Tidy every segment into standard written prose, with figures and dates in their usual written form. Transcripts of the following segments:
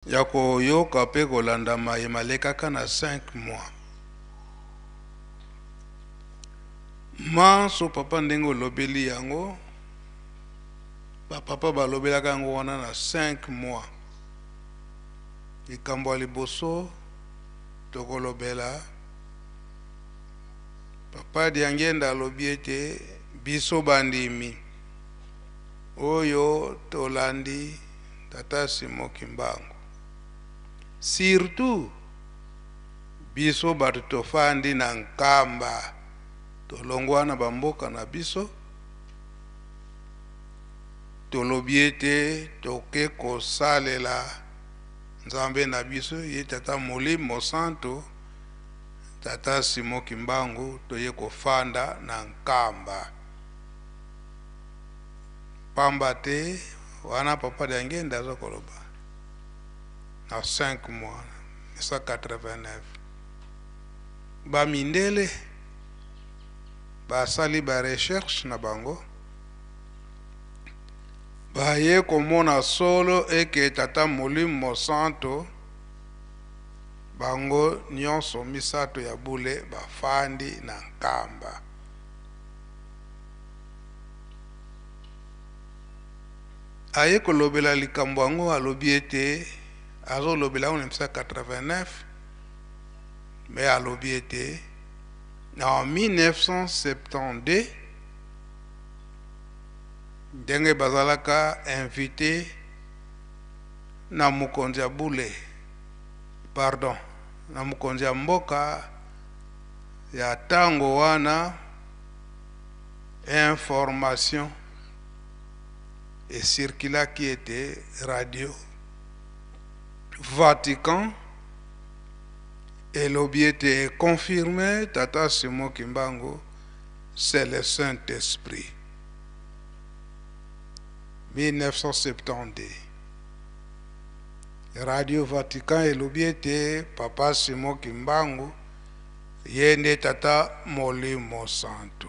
Ya koyoka pe kolanda maye malekaka na 5 mois manso papa ndenge olobeli yango ba papa balobelaka yango wana na 5 mois likambo ya liboso tokolobela papa Diangienda alobi ete biso bandimi oyo tolandi Tata Simon Kimbangu surtout biso bato tofandi na Nkamba tolongwa na ba mboka na biso tolobi ete toke kosalela Nzambe na biso ye Tata Molimo Santo Tata Simon Kimbangu toye kofanda na Nkamba. Pamba te wana papa Diangienda aza koloba na 5 mois 1989 ba mindele basali ba recherche na bango baye komona solo eke tata Molimo Mosanto bango nyonso misato ya bule bafandi na Nkamba. Aye kolobela likambo yango, alobi ete azolobela yango na 1989, me alobi ete na 1972 ndenge bazalaka invité na mokonzi ya bule, pardon, na mokonzi ya mboka ya tango wana, Information e circulaki ete radio Vatican elobi ete e confirme tata Simon Kimbangu c'est le Saint-Esprit. 1972 Radio Vatican elobi ete papa Simon Kimbangu ye nde tata Molimo Santu.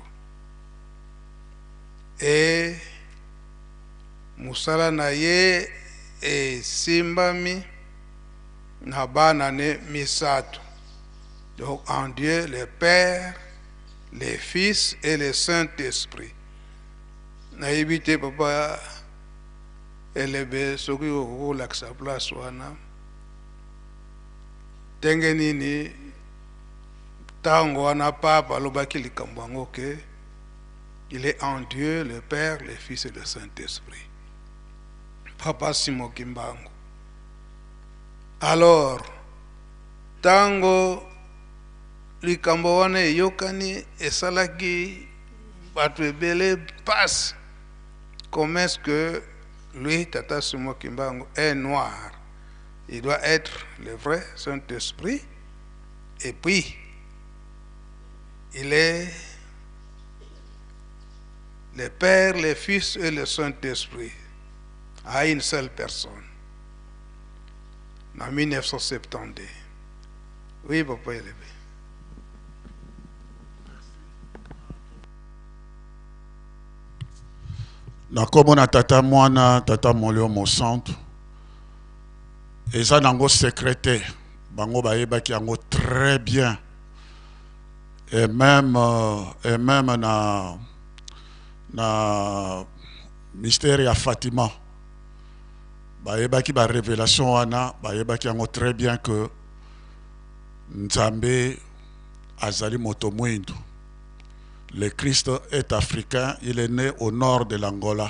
E mosala na ye esimbami na bana ne misato. Donc en Dieu le Père, le Fils et le Saint-Esprit. Nayebi te papa Elebe soki okoki kolakisa place wana ndenge nini ntango wana pape alobaki likambo yango ke il est en Dieu le Père, le Fils et le Saint-Esprit. Papa Simon Kimbangu. Alors, ntango likambo wana eyokani esalaki bato ebele mpasi. Comment est-ce que lui, Tata Simon Kimbangu, est noir? Il doit être le vrai Saint-Esprit. Et puis, il est le Père, le Fils et le Saint-Esprit à une seule personne. En 1972. Oui, papa Elebe. Na kombo na tata mwana tata molio mosantu eza nango secret te bango bayebaki yango très bien et même euh, et même na na mystère ya Fatima bayebaki ba révélation wana bayebaki yango très bien que Nzambe azali moto mwindu. Le Christ est africain, il est né au nord de l'Angola.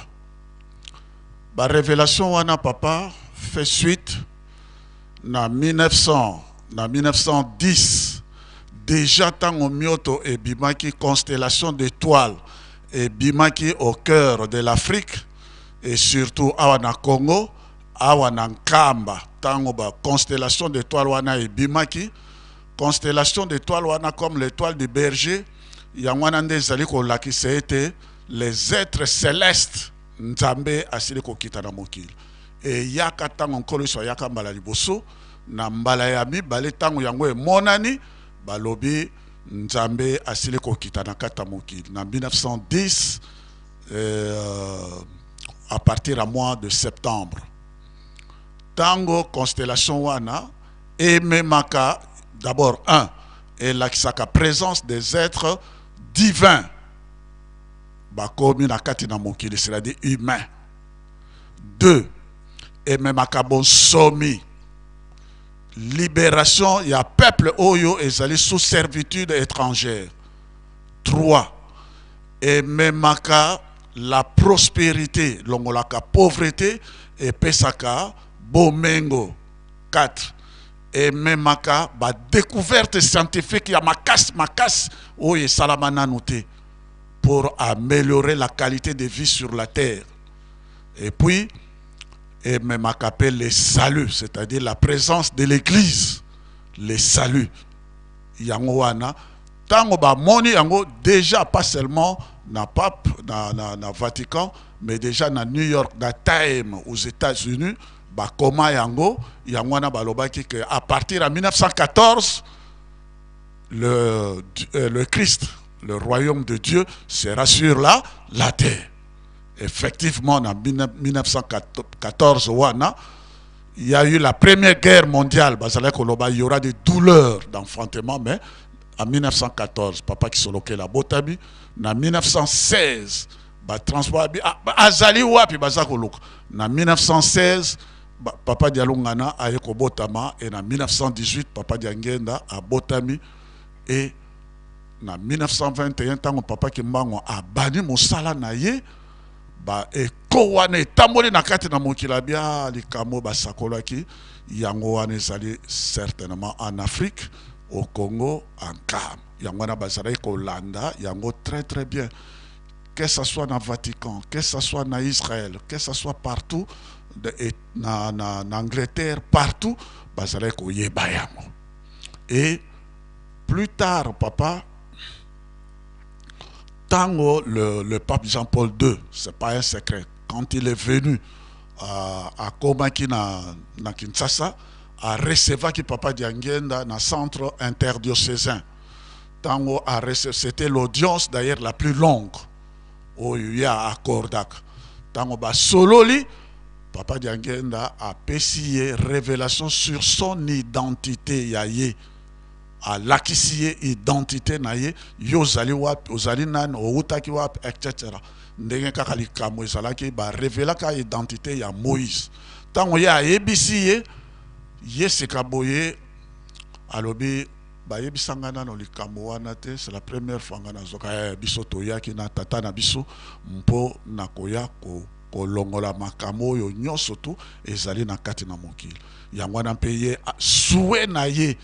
Ba révélation wana papa fait suite na 1900 na 1910 déjà tango mioto ebimaki constellation d'étoiles ebimaki au cœur de l'Afrique et surtout awa na Congo awa na Nkamba tango ba constellation d'étoiles wana ebimaki Constellation d'etoiles wana comme l'etoile du berger, yango wana nde ezali kolakisa ete les etres celestes, Nzambe asili kokita na mokili. Eyaka ntango Nkolo Yesu ayaka mbala liboso, na mbala ya mibale ntango yango emonani, balobi Nzambe asili kokita na kati ya mokili na 1910 euh, à partir ya mois de septembre. Tango constellation wana ememaka d'abord un elakisaka présence des êtres divins bakomi na kati na mokili, c'est-à-dire humain. Deux, ememaka bonsomi, libération ya peuple oyo ezali sous servitude étrangère. Trois, ememaka la prospérité, longolaka pauvreté epesaka bomengo. 4, ememaka ba découverte scientifique ya makasi makasi oyo esalama nanu te pour améliorer la qualité de vie sur la terre. Et puis ememaka mpe le salut, c'est-à-dire la présence de l'église, le salut. Yango wana ntango bamoni yango déjà, pas seulement na pape na Vatican, mais déjà na New York, na Time aux États-Unis, bakoma yango. Yango wana balobaki que à partir ya 1914, le Christ, le royaume de Dieu sera sur la terre. Effectivement, en 1914 wana, il y a eu la première guerre mondiale. Bazalaki koloba il y aura des douleurs d'enfantement, mais en 1914 papa Kisolokele abotami. Na 1916 batransport azali wapi, baza koluka. Na 1916 papa Dialungana aye kobotama, et na 1918 papa Diangenda abotami. Et na 1921, ntango papa Kimbangu abandi mosala na ye, ba eko wana etamboli na kati na mokili abia likambo basakolaki yango wana ezali certainement en Afrique, au Congo, en Nkamba. Yango wana bazalaki kolanda yango très très bien, que ce soit na Vatican, que ce soit na Israël, que ce soit partout et na Angleterre, partout bazalaki koyeba yango. Et plus tard, papa, tango le pape Jean-Paul II, c'est pas un secret, quand il est venu akomaki na Kinshasa, arecevaki papa Diangenda na centre interdiocésain. Ntango c'était l'audience d'ailleurs la plus longue oyo ye accordaka. Ntango basololi, papa Diangenda apesi ye révélation sur son identité ya ye, alakisi ye identité na ye: yo ozali wapi, ozali nani, owutaki wapi, etc. Ndenge kaka likambo ezalaki barevelaka identité ya Moïse. Ntango ye ayebisi ye, ye sika boye alobi: bayebisanga nano likambo wana te, c'est la première fois nga nazoka. Biso toyaki na tata na biso mpo na koya kolongola makambo oyo nyonso tu ezali na kati na mokili. Yango wana mpe ye souhait na ye,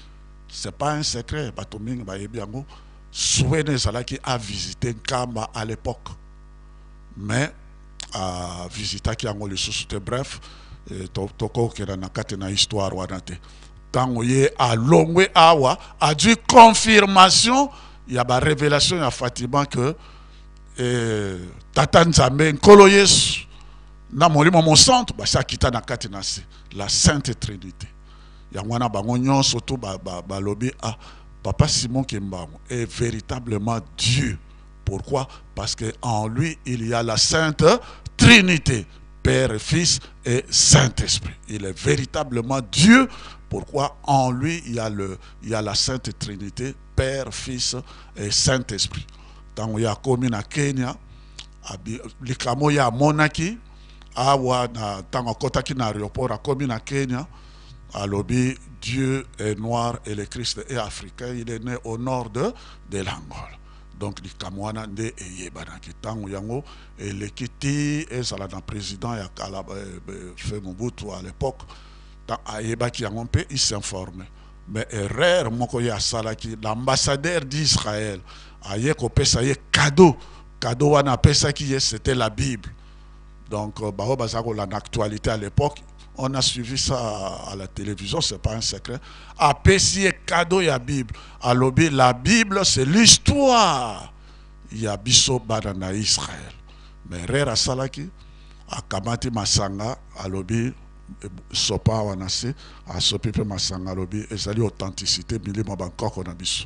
c'est pas un secret, bato mingi bayebi yango, souhait na ezalaki avisite Nkamba à l'époque, mais avisitaki yango lisusu te. Bref, tokokenda na kati na histoire wana te. Ntango ye alongwe awa, azwi confirmation ya barévélation ya Fatima que tata Nzambe, Nkolo Yesu na Molimo Mosantu basi akita na kati na se, la Sainte Trinité. Yango wana bango nyonso tu balobi ba, ah, papa Simon Kimbangu est véritablement Dieu. Pourquoi? Parce que en lui il y a la Sainte Trinité, Père, Fils et Saint-Esprit. Il est véritablement Dieu. Pourquoi? En lui il y a la Sainte Trinité, Père, Fils et Saint-Esprit. Ntango ye akomi na Kenya, likambo ye amonaki awa na ntango akɔtaki na aéroport, akomi na Kenya, alobi: Dieu est noir et le Christ est africain, il est né au nord de l'Angola. Donc likambo wana nde eyebanaki. Ntango yango eleki ti ezala na président ya kala, feu Mobutu à l'époque, ayebaki yango mpe, il s'informe. Mais erreur moko ye asalaki, l'ambassadeur d'Israël aye kopesa ye cadeau. Cadeau wana apesaki ye, c'était la Bible. Donc bao baza kolanda actualité à l'époque, on a suivi ça à la télévision, c'est pas un secret. Apesi ye cadeau ya Bible, alobi: la Bible, c'est l'histoire ya biso bana na Israël. Mais erreur asalaki, akamati masanga, alobi: sopa awa na se. Asopi mpe masanga, alobi: ezali authenticité milimo bankoko na biso.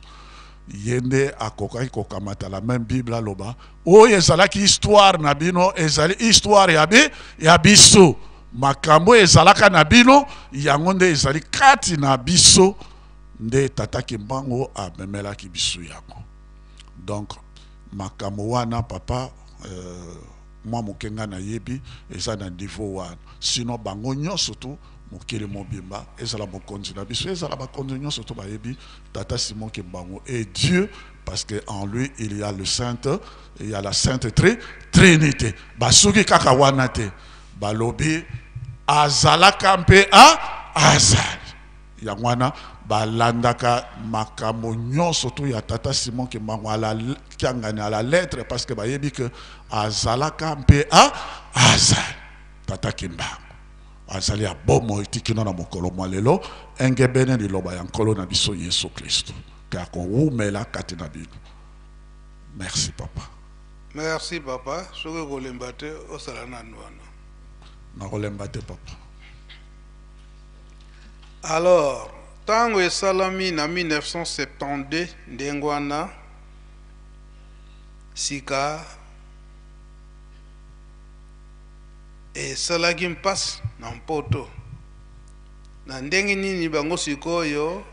Ye nde akokaki kokamata la même Bible, aloba: oyo ezalaki histoire na bino ezali histoire ya biso. Makambo ezalaka na bino, yango nde ezali kati na biso, nde Tata Kimbangu amemelaki biso yango. Donc makambo wana papa, mwa moke nga nayebi eza na niveau wana. Sinon bango nyonso tu mokili mobimba, ezala mokonzi na biso, ezala bakonzi nyonso tu bayebi Tata Simon Kimbangu et Dieu, parce que en lui il y a le Saint, il y a la Sainte Trinité. Basuki kaka wana te, balobi azalaka mpe a azali. Yango wana balandaka makambo nyonso tu ya Tata Simon Kimbangu à la kiangani à la lettre, parce que bayebi que azalaka mpe a azali. Tata Kimbangu azali ya bomoi ti kino na mokolo mwa lelo, engebene liloba ya Nkolo na biso Yesu Kristo, ke akowumela kati na bino. Merci papa. Merci papa. Soki kolemba te, osala nanu wana. Nakolemba te papa. Alors, ntango esalami na 1972 ndenge wana, sika esalaki mpasi na Mpoto. Na ndenge nini bango sikoyo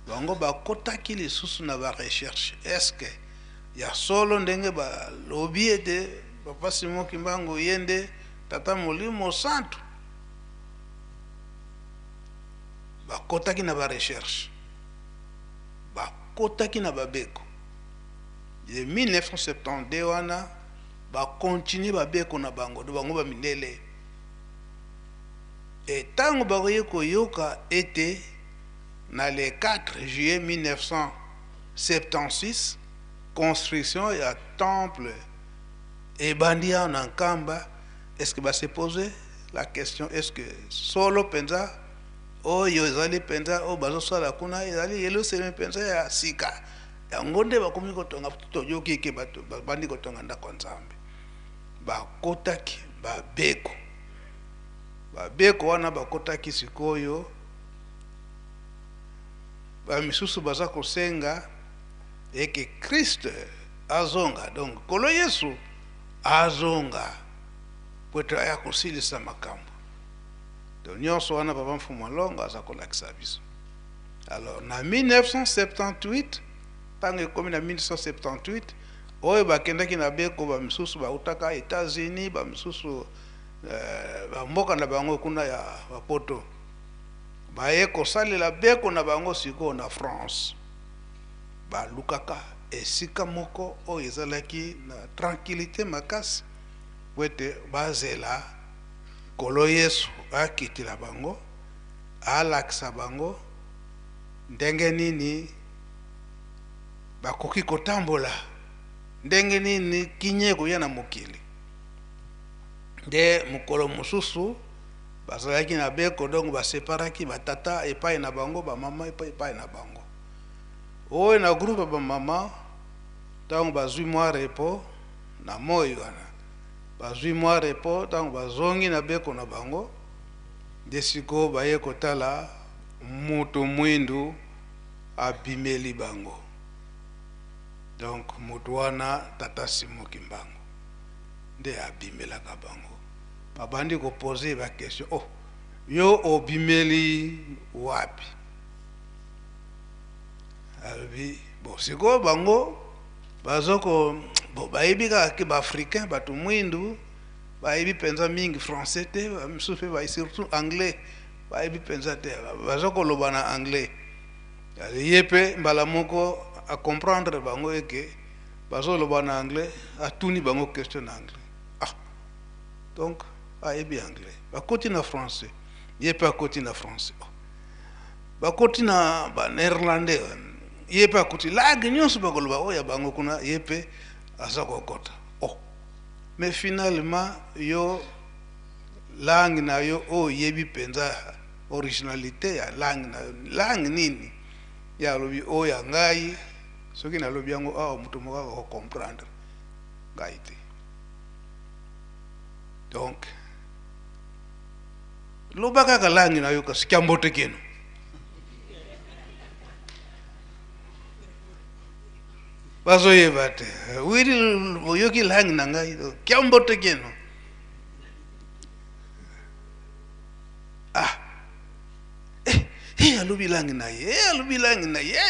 bango bakotaki lisusu na ba recherche? Est-ce que ya solo ndenge balobi ete Papa Simon Kimbangu ye nde Tata Molimo Santu? Bakotaki na ba recherche, bakotaki na babeko. De 1972 wana bakontinue babeko na bango, do bango bamindele. E ntango bakoki koyoka ete na le 4 juillet 1976 construction ya temple ebandi awa na Nkamba, est-ce que ba se poser la question, est-ce que solo mpenza oyo ezali mpenza oyo bazosala kuna ezali Yelusalemi mpenza ya sika? Yango nde bakomi kotonga, toyoki ke bato babandi kotonga ndako ya Nzambe. Bakotaki babeko, babeko wana bakotaki sikoyo, bamisusu baza kosenga eke Christ azonga, donc Nkolo Yesu azonga po ete aya kosilisa makambo. Donc nyonso wana Papa Mfumu Alongo aza kolakisa biso. Alors na 1978, ntango ekomi na 1978, oyo bakendaki na beko, bamisusu bautaka États-Unis, bamisusu bamboka na bango kuna ya bapoto, baye kosalela beko na bango sikoyo na France. Balukaka esika moko oyo ezalaki na tranquillité makasi po ete bazela Nkolo Yesu akitela bango, alakisa bango ndenge nini bakoki kotambola, ndenge nini kimia ekoya na mokili. Nde mokolo mosusu bazalaki na beko, donc baseparaki batata epai na bango, bamama epai na bango. Oyo na groupe ya bamama, ntango bazwi mwa repos na moi wana, bazwi mwa repos, ntango bazongi na beko na bango, nde sikoyo baye kotala moto mwindu abimeli bango. Donc moto wana Tata Simon Kimbangu nde abimelaka bango. Babandi kopose ba question: oh, yo obimeli wapi? Alobi bon, sikoyo bango bazoko bon, bayebi kaka ke baafricain, bato mwindu bayebi mpenza mingi français te, misusu mpe surtout anglais bayebi mpenza te, baza koloba na anglais. Ye mpe mbala moko acomprendre bango eke bazoloba na anglais, atuni bango question na anglais. Ah, donc ayebi anglais. Bakoti na français, ye mpe akoti na français. Oh, bakoti na banéerlandais, ye mpe akoti. Langue nyonso bakoloba oyo ya bango kuna, ye mpe aza kokota. Oh, mais finalement yo langue na yo oyo oyebi mpenza, originalité ya langue na yo, langue nini? Ye alobi: oyo ya ngai, soki nalobi yango awa, moto moko akocomprendre ngai te. Donc loba kaka langue na yo, kasi kiambote keno. Bazoyeba te wili oyoki langue na ngai, kiambote keno. E alobi langue na ye, alobi langue na ye.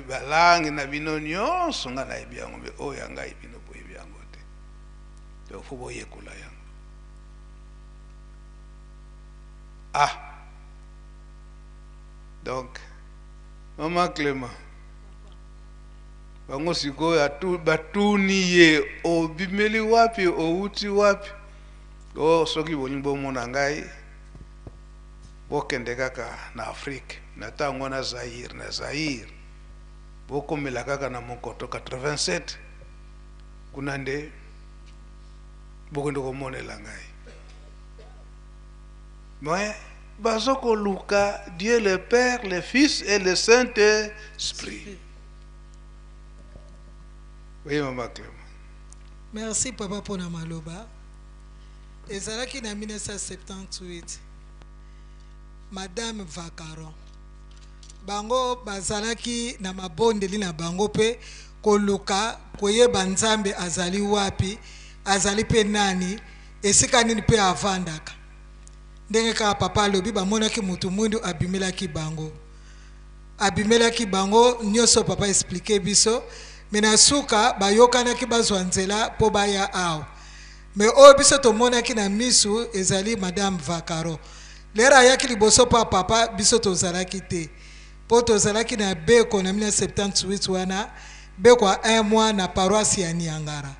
Ba langue na bino nyonso nga nayebi yango, mais oyo ya ngai bino boyebi yango te. Donc faut boyekola yango. Ah, donc mama Clément, bango sikoyo batuni ye: obimeli wapi? Owuti wapi? O soki bolingi bomona ngai, bokende kaka na Afrique, na ntango na Zaire. Na Zaire bokomela kaka na Monkoto 87, kuna nde bokende komonela ngai. Mais bazo koluka Dieu le Père, le Fils et le Saint-Esprit. Oui, mama Clément. Merci papa mpona maloba. Ezalaki na 1978, madame Vacaron, bango bazalaki na mabondeli na bango mpe koluka koyeba Nzambe azali wapi, azali mpe nani, esika nini mpe avandaka. Ndenge kaka papa alobi, bamonaki motu mwindu abimelaki bango, abimelaki bango nyonso. Papa expliquer biso, mais na suka bayokanaki bazwa nzela mpo baya awa. Mais oyo biso tomonaki na misu ezali madame Vacaro. Lere ayaki liboso mpo papa, biso tozalaki te, mpo tozalaki na beko na 1978 wana, beko ya un mois na paroisse ya Niangara.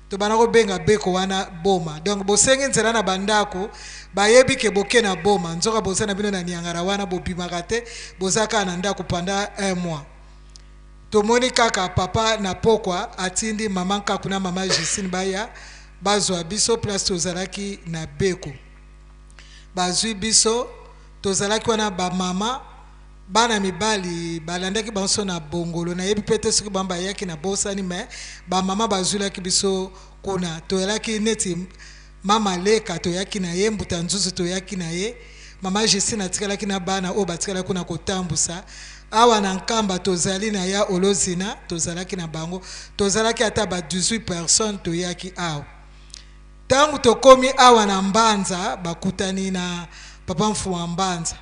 Tobanda kobenga beko wana boma. Donc bosengi nzela na bandako, bayebi ke boke na boma, nzoka boza na bino na Niangara wana, bobimaka te, boza kaka na ndako pendant un mois. Tomoni kaka papa na pokwa atindi mama Nkaku na mama Justine baya bazwa biso place tozalaki na beko. Bazwi biso, tozalaki wana bamama, bana mibali balandaki banso na bongolo. Nayebi mpe te soki bango bayaki na bosani, mais bamama bazwilaki biso kuna. Toyalaki neti mama Leka, toyaki na ye, mbuta Nzuzu toyaki na ye, mama Justine atikalaki na bana oyo batikalaki kuna kotambusa. Awa na Nkamba tozali na ya Olozina, tozalaki na bango, tozalaki ata ba 18 personnes. Toyaki awa, ntango tokomi awa na Mbanza, bakutani na papa Mfuma Mbanza.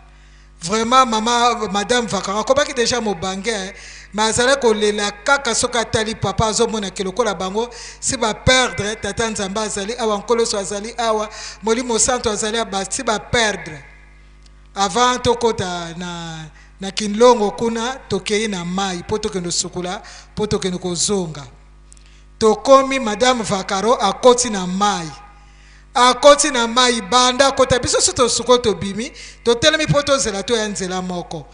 Vraiment, mama madame Vakara akobaki déjà mobange, mais azalaki kolela kaka soki atali papa, azomonake lokola bango si baperdre tata Nzambe azali awa, Nkolo so azali awa, Molimo Santo azali awa, si baperdre. Avant tokɔta na Kinlongo kuna, tokei na mai mpo tokende kosukola, mpo tokende kozonga. Tokomi, madame Vakaro akoti na mai, akoti na mai. Banda akota, biso so tosuko, tobimi, totelemi mpo tozela toya nzela moko.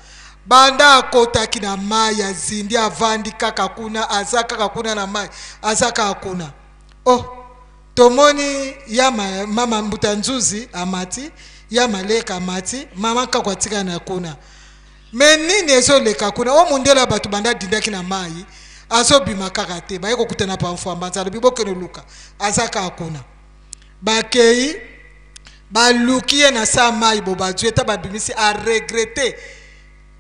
Banda akotaki na mai, azindi, avandi kaka kuna, aza kaka kuna na mai, aza kaka kuna. Oh, tomoni ya mama mbuta Nzuzi amati, ya Maleka amati, mama Kako atikala na kuna. Mais nini ezoleka kuna? O mondele ya bato banda adindaki na mai, azobima kaka te. Baye kokutana pa Mfwambanza, alobi: bokende luka, aza kaka kuna. Bakei, baluki ye na sa mai, bo bazwi ata babimisi. Aregretter,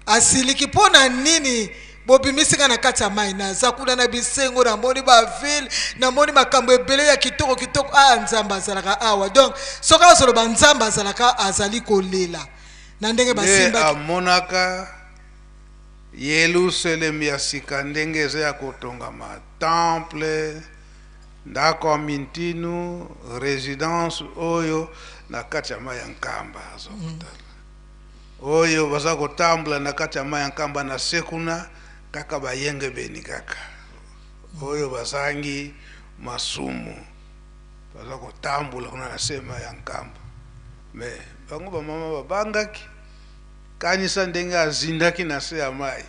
asiliki: mpo na nini bobimisi nga na kati ya mai? Naza kuna na bisengo, namoni baville, namoni makambo ebele ya kitoko kitoko. Ah, Nzambe azalaka awa. Donc soki azoloba Nzambe azalaka, azali kolela na ndenge nde basimbaki. Amonaka Yelusalemi ya sika, ndenge eza ya kotongama, temple, ndako ya mintinu, résidence oyo na kati ya mai ya Nkamba. Aza kotala oyo baza kotambola na kati ya mai ya Nkamba na se kuna, kaka bayengebeni, kaka oyo bazangi masumu baza kotambola kuna na se mai ya Nkamba. Mais bango bamama babangaki. Kanisa ndenge azindaki na se ya mai.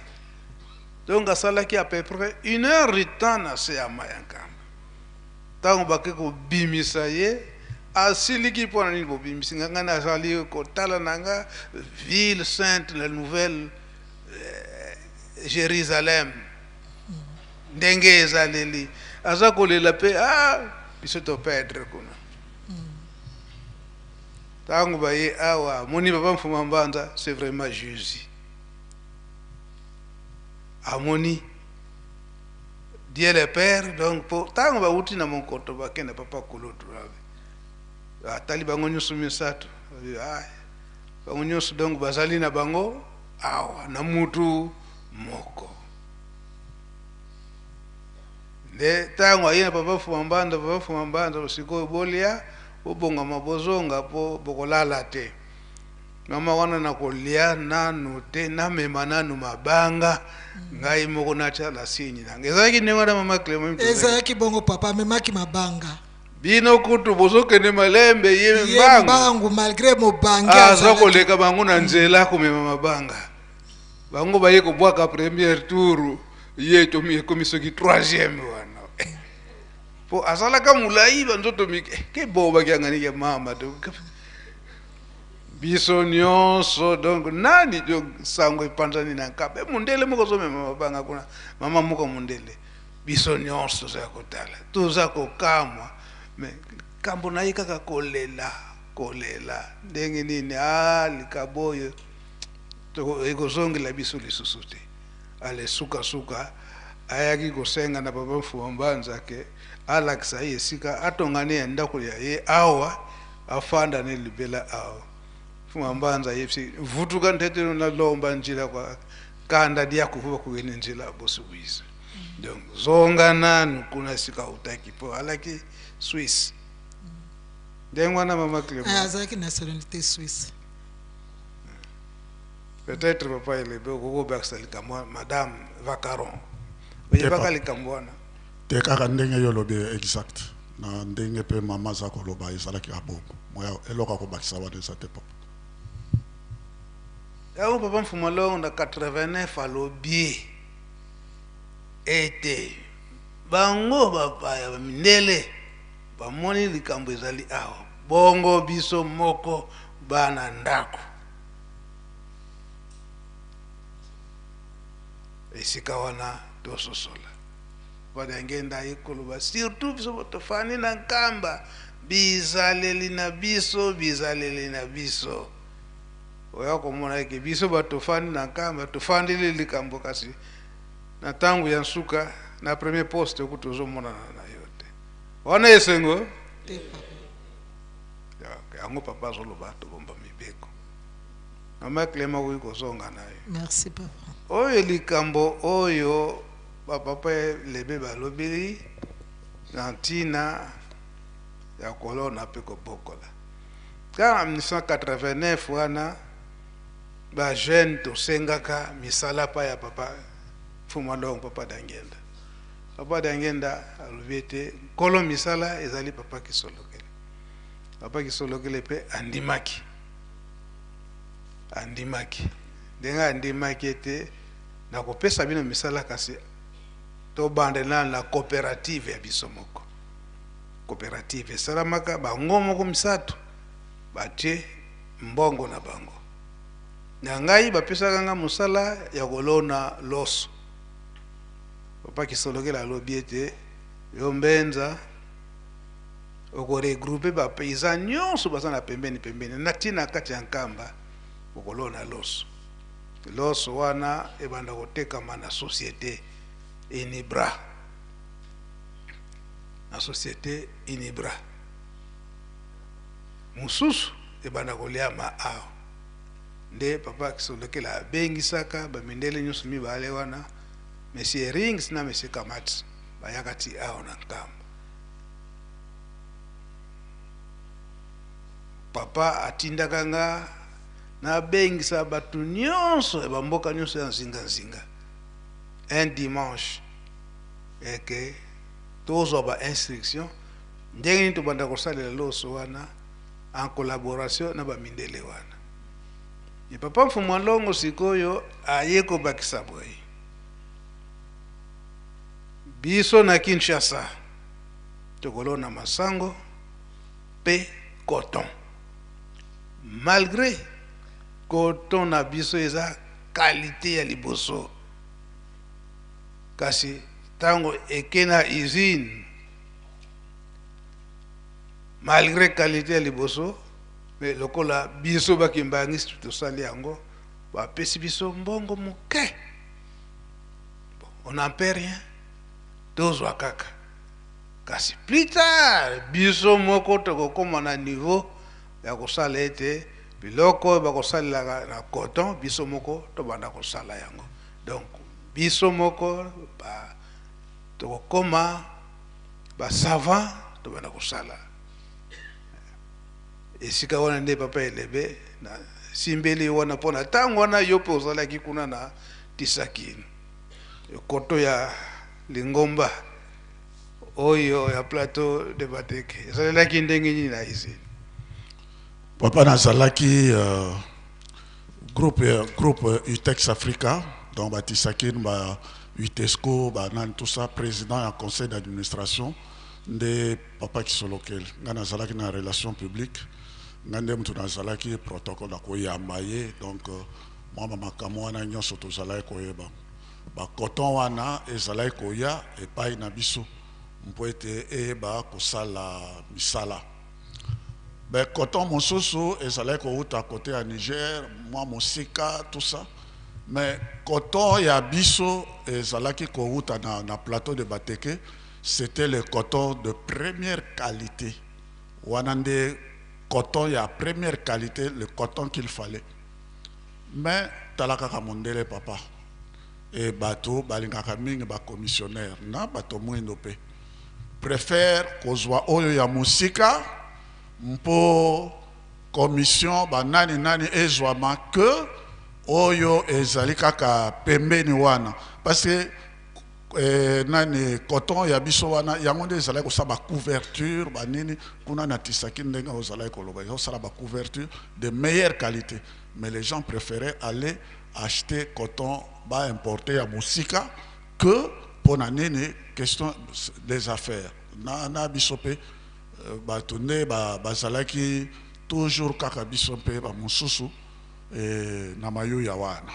Donc asalaki à peu près une heure de temps na se ya mai ya Nkamba. Ntango bake kobimisa ye, asiliki: mpo na nini bobimisi nga? Ngai nazali kotala na nga ville sainte, la nouvelle Jérusalem, ndenge ezaleli. Aza kolela mpe: ah, biso toperdre kuna. Ntango baye awa, amoni papa Mfuma Mbanza, c'est vraiment Jésus. Amoni Dieu le Père. Donc po ntango bauti na Monkoto, bakende papa Kulutu, atali bango nyonso misato. Ah, Bango nyonso donc bazali na bango awa na mutu moko. Nde ntango aye na papa Fuma Mbanza, papa Fuma Mbanza, sikoyo bolia, bobongama, bozonga po bokolala te. Mama wana nakolia nanu te, namema nanu mabanga ngai moko natya na signe na ngai. Ezalaki ndenge wana mama Clement? Ezalaki bongo papa, amemaki mabanga. Bino kutu bozokende malembe, ye mbangu. Mbangu malgré mobange. Aza koleka bango na nzela komema mabanga. Bango baye kobwaka première tour, ye ekomi soki troisième wana. Po azalaka molai, banzoto mike, ke bobaki yanganiki ya mama to biso nyonso. Donc nani donc sango epanzani na Nkamba, mondele moko azomema mabanga kuna, mama moko mondele. Biso nyonso toza kotala, toza kokamwa, mais kambo na ye kaka kolela kolela ndenge nini. A likabo oyo ekozongela biso lisusu te. Ale sukasuka ayaki kosenga na papa Mfuma Mbanza ke alakisa ye esika atongani ya ndako ya ye awa, afanda ne libela awa. Mfuma Mbanza ayebisi vutuka ntete nalomba njila kwa kanda dia kuvuba kugende njila bosubuiza. Donc zonga nanu kuna esika utaki, po alaki Suisse ndenge wana mama Clément. Azalaki nationalité suisse. Peut-être papa Elebe okokobakisa likambo, madame Vacaron oyebaka likambo wana? Te, kaka ndenge yo olobi, exact na ndenge mpe mama aza koloba, ezalaki ya bongo. Moya eloko ya kobakisa wana eza te papa. Yango papa Mfuma Longo na 89 alobi ete bango bapaya, bamindele bamoni likambo ezali awa, bongo biso moko bana ndako esika wana tososola badangenda ye koloba, surtout biso tofandi na Nkamba, bizaleli na biso, bizaleli na biso. Oya komona eke biso bato tofandi na Nkamba tofandeli likambo, kasi na ntango ya nsuka na premier poste oku tozomonana na yo te. Wana esengo te papa. Yango papa azoloba tobomba mibeko. Mama Clema, okoki kozonga na yo. Merci papa. Oyo likambo oyo bapapa Elebe balobeli na ntina ya kolona mpe kobokola. Kaka na 1989 wana, bajeune tosengaka misala pa ya papa Mfuma Longo, papa Dangenda. Papa Dangenda alobi ete nkolo misala ezali papa Kisolokele. Papa Kisolokele mpe andimaki, andimaki ndenge andimaki ete nakopesa bino misala, kasi tobandela na coopérative ya biso moko. Coopérative esalamaka, bango moko misato batie mbongo na bango. Na ngai bapesaka nga mosala ya kolona loso. Papa Kisolokele alobi ete yo mbenza okoregroupe bapaysan nyonso baza na pembeni pembeni na ntina kati ya Nkamba, okolona loso. Loso wana ebanda kotekama na société Unibra, na société Unibra. Mosusu ebanda koliama awa. Nde papa Kisolokele abengisaka bamindele nyonso mibale wana, monsieur Rings na monsieur Kamat, bayaka ti awa na Nkamba. Papa atindaka nga nabengisa bato nyonso ya bamboka nyonso ya nzinganzinga un dimanche, eke tozwa bainstruction ndenge nini tobanda kosalela loso wana en collaboration na bamindele wana. E papa Mfumu Longo sikoyo aye kobakisa boye: biso na Kinshasa tokolona masango mpe coton. Malgré coton na biso eza qualité ya liboso, kasi ntango eke na usine, malgré qualité ya liboso, mais lokola biso bakimbangisi tosali yango, bapesi biso mbongo moke. Bon, on n'en peut rien, tozwa kaka, kasi plus tard biso moko tokokóma na niveau ya kosala ete. Biloko oyo bakosalelaka na coton, biso moko tobanda kosala yango. Donc biso moko ba tokokoma ba savant, tobanda kosala esika wana. Nde papa Elebe na simbeli wana mpo na ntango wana yo mpe ozalaki kuna na Tisaki, koto ya lingomba oyo ya Plateau de Bateke ezalelaki ndenge nini na usine? Papa, nazalaki groupe Utex Africa, donc batisaki ba Utesco, banani, tout ça. Président ya conseil d'administration nde papa Kisolokele. Ngai nazalaki na relation publique, ngai nde moto nazalaki protocole na koyamba ye. Donc mwa bamakambo wana nyonso tozalaki koyeba. Bacoton wana ezalaki koya epai na biso mpo ete eyeba kosala misala. Bacoton mosusu ezalaki kouta kote ya Niger, mwa mosika, tout ça, mais coton ya biso ezalaki kouta na Plateau de Bateke. C'était le coton de première qualité. Wana nde coton ya première qualité, le coton qu'il fallait. Mais tala kaka mondele, papa, e bato balingaka mingi bacommissionnaire na bato mwindo mpe préfère kozwa oyo ya mosika mpo commission banani nani ezwama ke oyo ezali kaka pembeni wana, parce que nani, coton ya biso wana, yango nde ezalaki kosala bacouverture, banini kuna na Tisaki. Ndenge ozalaki koloba, ezosala bacouverture de meilleure qualité, mais les gens préféraient aller acheter coton baimporter ya mosika que mpo na nini? Question des affaires. Na biso mpe bato nde bazalaki toujours kaka biso mpe bamosusu na mayuya wana.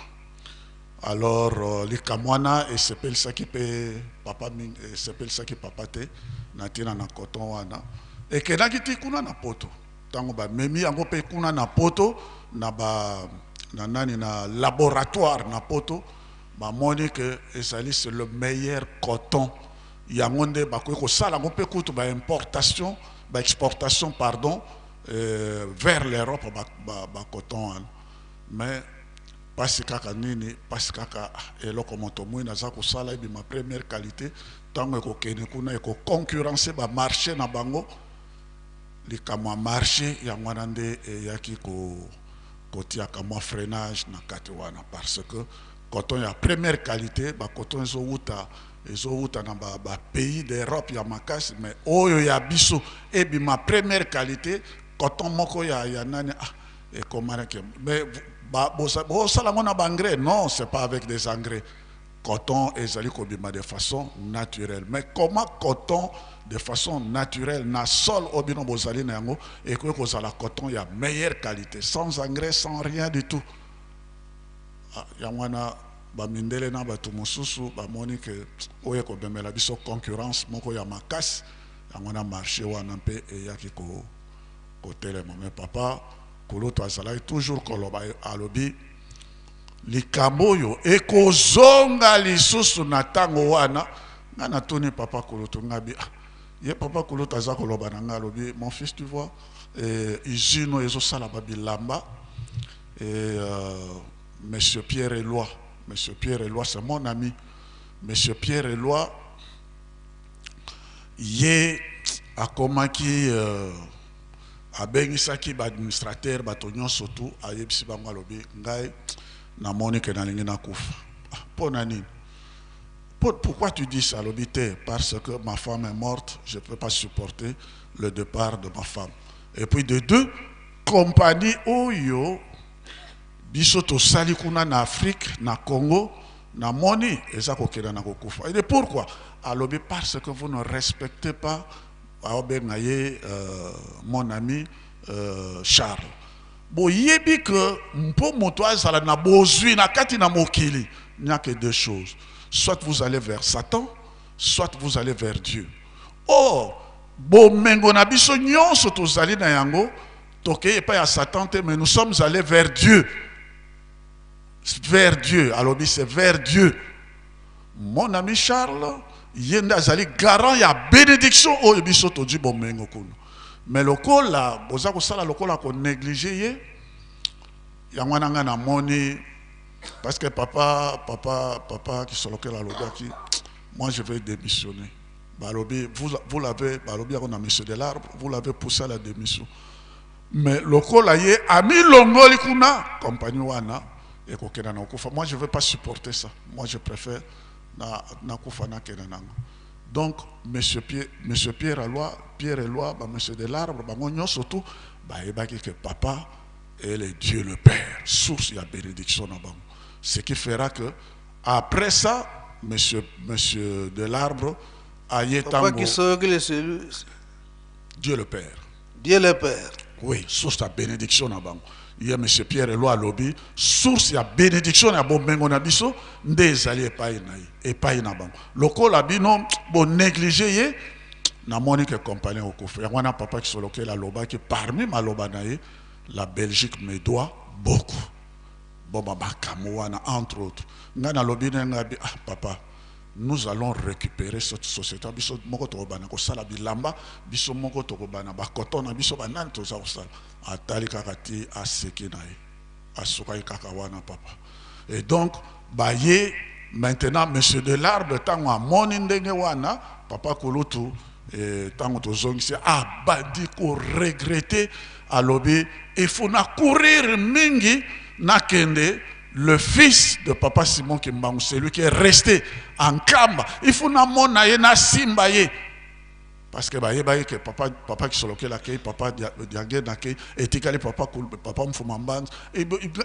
Alors likambo wana esepelisaki mpe papa mingi, esepelisaki papa te na ntina na coton wana. Ekendaki ti kuna na Poto. Ntango bamemi yango mpe kuna na Poto, na ba na nani, na laboratoire na Poto, bamoni ke ezali, c'est le meilleur coton. Yango nde bakoki kosala yango mpe kutu baimportation, baexportation, pardon, vers l'Europe, bacoton wana. Mais mpasi kaka nini? Mpasi kaka eloko moto mwini aza kosala ebima première qualité, ntango ekokende kuna ekoconcurrence bamarché na bango. Likambo ya marché, yango wana nde eyaki kotiaka mwa freinage na kati wana, parce que coton ya première qualité, bacoton ezowuta na bapays ba d'Europe ya makasi, mais oyo ya biso ebima première qualité, coton moko ya nani, ah, ekomanaki. Mais bosala yango na baengrais? Non, c'est pas avec des engrais. Coton ezali kobima de façon naturelle. Mais comment coton de façon naturelle na sol oyo bino bozali na yango ekoki kozala coton ya meilleure qualité, sans engrais, sans rien du tout? Ah, yango wana bamindele na bato mosusu bamoni ke oyo ekobemela biso concurrence moko ya makasi. Yango wana marché wana mpe eyaki kotelema. Mais papa kulutu azalaki toujours koloba, alobi likambo oyo ekozonga lisusu na ntango wana. Nga natuni papa kulutu, nga bi ah, ye papa kulutu aza koloba na nga, alobi: "Mon fils, tu vois, usine oyo ezosala babilamba et monsieur Pierre Eloi, monsieur Pierre Eloi, c'est mon ami, monsieur Pierre Eloi, ye akomaki abengisaki baadministrateur, bato nyonso tu, ayebisi bango, alobi: ngai namoni ke nalingi nakufa." Ah, mpo na nini? Pourquoi tu dis ça? Alobi te: parce que ma femme est morte, je ne peux pas supporter le départ de ma femme. Et puis de deux, compagnie oyo biso tosali kuna na Afrique, na Congo, namoni eza kokenda na kokufa. Et pourquoi? Alobi: parce que vous ne respectez pas, aobenga ye mon ami Charles, boyebi ke mpo moto azala na bozwi na kati na mokili, il n'y a que deux choses: soit vous allez vers Satan, soit vous allez vers Dieu. Or bomengo na biso nyonso tozali na yango, tokei epai ya Satan te, mais nous sommes allés vers Dieu, vers Dieu. Alobi: c'est vers Dieu. Mon ami Charles, ye nde azali garant ya bénédiction oyo biso tozwi bomengo kuna, mais lokola boza kosala lokola konéglige ye. Yango wana ngai namoni parce que papa papa papa Kisolokele alobaki, moi je vais démissionner. Balobi vous, vous l'avez, balobi yango na monsieur de l'arbre, vous l'avez poussé à la démission. Mais lokola ye amilongoli kuna, compagnie wana ekokenda na kokufa. Moi je veux pas supporter ça. Moi je préfère na nakufa, nakenda nango. Donc monsieur Pierre Eloi, Pierre Eloi, ba monsieur de l'arbre, bango nyonso tout bayebaki que papa est le Dieu le Père, source ya bénédiction na bango. Ce qui fera que après ça, monsieur de l'arbre aye Papa tango Kisolokele, celui Dieu le Père. Dieu le Père. Oui, source ya bénédiction na bango. Ye monsieur Pierre Eloi alobi source ya bénédiction ya bomengo na biso nde ezali epai na ye, epai na bango. Lokola bino bonéglige ye, namoni ke compagnie okufa. Yango wana papa Kisolokele alobaki parmi maloba na ye, la Belgique me doit beaucoup. Bon, makambo wana entre autres. Ngai nalobi na ngai, ah papa, nous allons récupérer cette société. Biso moko tokobana kosala bilamba, biso moko tokobana bacoton na biso, banani toza kosala. Atali kaka ti aseki na ye, asukaki kaka wana papa. Et donc baye maintenant monsieur de l'arbre, ntango amoni ndenge wana papa kulutu, ntango tozongisi, abandi koregretter. Alobi il faut na courir mingi, nakende le fils de papa Simon Kimbangu, celui qui est resté en Nkamba, il faut namona ye, nasimba ye, parce que bayebaki ke papa Kisolokele akei, papa Diangienda akei, etikali papa Mfuma Mbanza.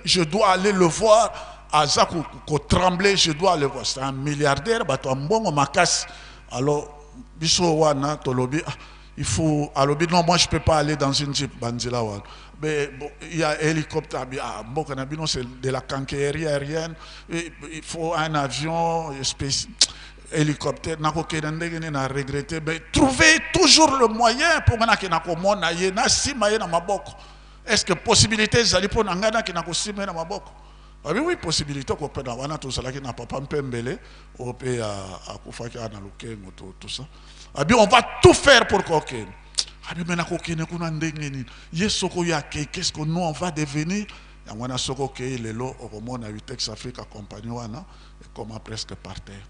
Je dois aller le voir, aza kotremble, je dois aller voir. C'est un milliardaire, bato ya mbongo makasi. Alors biso wana tolobi, ah, il faut, alobi non, moi je peux pas aller dans une jeep banzela wana, mais bon, il y a hélicoptère. Ah, mboka na bino c'est de la quincaillerie aérienne. Il faut un avion spécial, hélicoptère, nakokende ndenge nini? Na regretter, mais trouver toujours le moyen mpo nga nakenda komona ye, nasimba ye na maboko. Est ce que possibilité ezali mpo na ngai nakenda kosimba ye na maboko? Abi oui, possibilité kopena wana. Tozalaki na papa Mpembele oyo mpe akufaki awa na Lukengo, tout ça. Abi on va tout faire pour kokende. Abi me nakokende kuna ndenge nini? Ye soko oyo akei, qu'est ce que nous on va devenir? Yango wana soki okei lelo, okomona Utex Africa, compagnie wana ekoma presque par terre.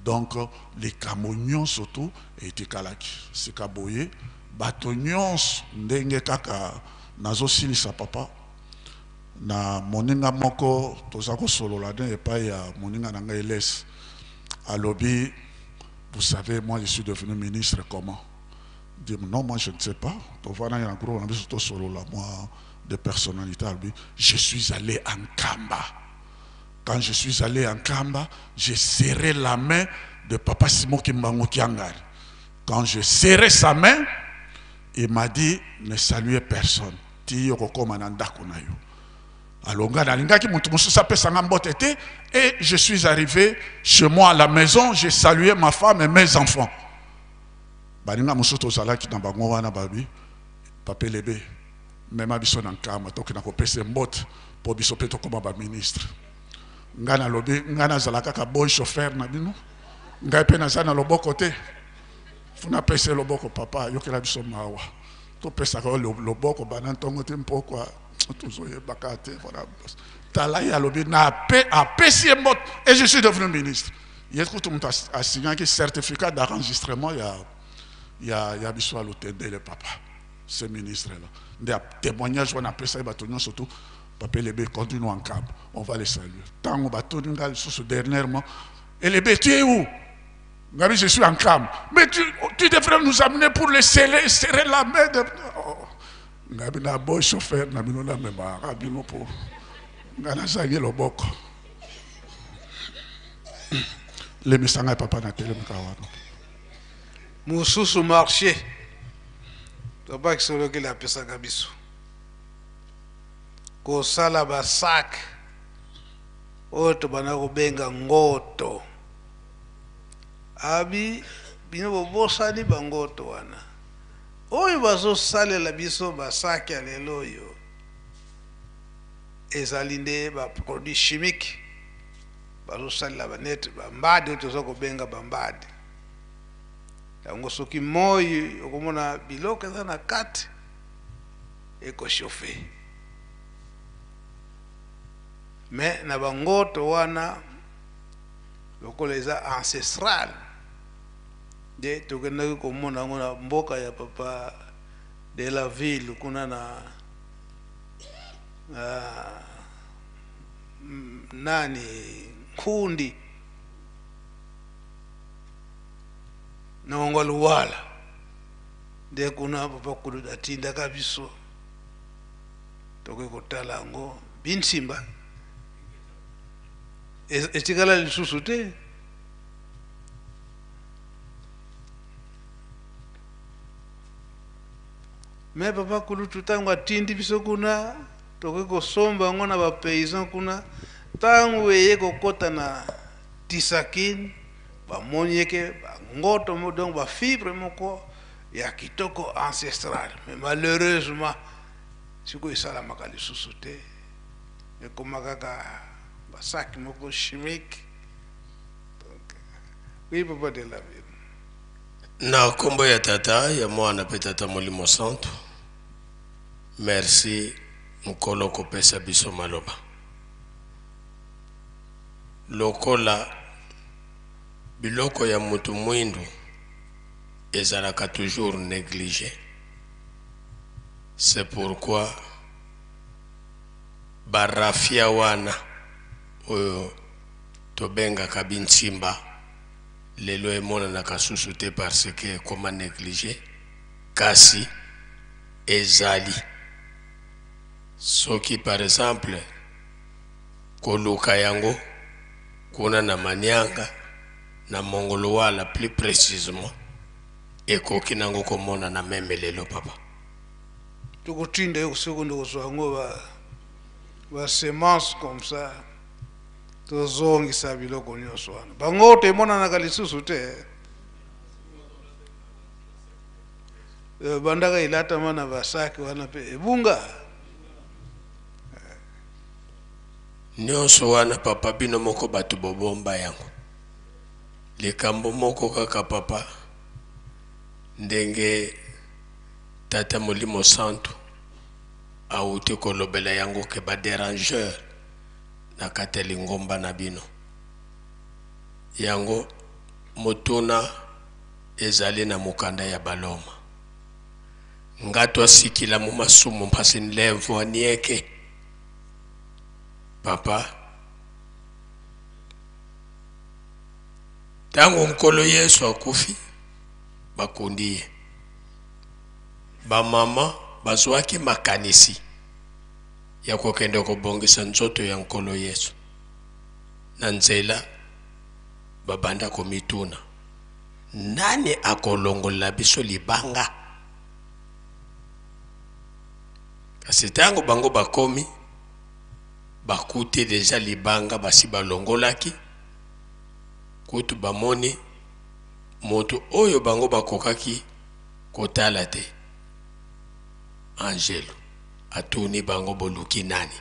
Donc likambo nyonso tu etikalaki sika boye, bato nyonso ndenge kaka nazosilisa papa na moninga moko, toza kosolola ne epai ya moninga na ngai Elese. Alobi, vous savez, moi je suis devenu ministre comment? Dit non, moi je ne sais pas. Tovanda na groupe na biso, tosolola moi de personnalité. Alobi, je suis allé en Nkamba. Quand je suis allé en Nkamba, j'ai serré la main de papa Simon Kimbangu Kiangani. Quand je serré sa main, il m'a dit, ne saluez personne ti okokoma na ndako na yo. Alonga nalingaki moto mosusu apesanga mbote te. Et je suis arrivé chez moi à la maison, j'ai salué ma femme et mes enfants. Baninga mosusu tozalaki na bango wana babi, papa Elebe, mema biso na Nkamba, tokenda kopesa mbote mpo biso mpe tokóma baministre. Ngai nalobi, ngai nazala kaka boy chauffeur na bino, ngai mpe naza na loboko te, faut napesa ye loboko. Papa ayokela biso mawa, topesaka yo loboko banda ntongo te mpokwa, tozoyebaka te. Voilà, tala ye alobi na apesi ye mbote et je suis devenu ministre. Ye kutu moto asignaki certificat d'enregistrement ya biso ya Lutendele. Papa ce ministre là nde témoignage wana apesaki bato nyonso tu, papa Elebe continue en Nkamba, on va les saluer. Ntango batuni ngai lisusu dernièrement, Elebe, tu es où? Ngabi, je suis en Nkamba. Mais tu devrais nous amener pour les serrer, serrer la main de... Oh. Ngabi na boy chauffeur na bino, namemaka bino mpo ngai nazangi loboko. Lemisa ngai papa, na telemika wana. Mosusu marché papa Kisolokele apesaka biso kosala basac oyo tobanda kobenga ngoto. Abi bino bobosani bangoto wana oyo bazosalela biso basac ya lelo oyo, ezali nde baproduit chimique bazosalela banete bambadi oyo toza kobenga bambadi yango. Soki moi okomona biloko eza na kati ekochauffe. Mais na bangoto wana lokola eza ancestral nde tokendaki komona yango na mboka ya papa de la ville kuna na, na nani Nkundi na Ongwaluwala, nde kuna papa Kulutu atindaka biso tokoki kotala yango. Binsimba etikala lisusu te. Me papa Kulutu ntango atindi biso kuna, tokoki kosomba yango na bapaysan kuna. Ntango eye kokɔta na Tisakine, bamoni eke bangoto donc bafibre moko ya kitoko ancestral. Mais malheureusement sikoyo esalamaka lisusu te, ekoma kaka basaki moko chimique. Donc, oui, papa de la ville. Na nkombo ya Tata, ya Mwana mpe Tata Molimo Santu, merci Nkolo kopesa biso maloba. Lokola biloko ya mutu mwindu ezalaka toujours négligé, c'est pourquoi barafia wana oyo tobengaka bintsimba lelo emonanaka susu te parce que ekoma négligé. Kasi ezali soki par exemple koluka yango kuna na Manianga, na Mongolowala plus précisément, ekoki nango komonana même lelo, papa. Tokotinda yo soki nde kozwa yango basemence comme ça, tozongisa biloko nyonso wana. Bango te emonanaka lisusu te. Bandaka elatama na basaki wana mpe ebunga. Nyonso wana, papa, bino moko bato bobomba yango. Likambo moko kaka, papa, ndenge Tata Molimo Santu awuti kolobela yango ke badérangeur na kati ya lingomba na bino, yango motuna ezali na mokanda ya Baloma: nga twasikila mu masumu mpasi nlemvo anieke. Papa, ntango Nkolo Yesu akufi, bakundi ye, bamama bazwaki makanisi ya kokende kobongisa nzoto ya Nkolo Yesu. Na nzela babanda komituna: nani akolongola biso libanga? Kasi ntango bango bakomi, bakuti déjà libanga basi balongolaki. Kutu bamoni moto oyo bango bakokaki kotala te. Angelo atuni bango: boluki nani?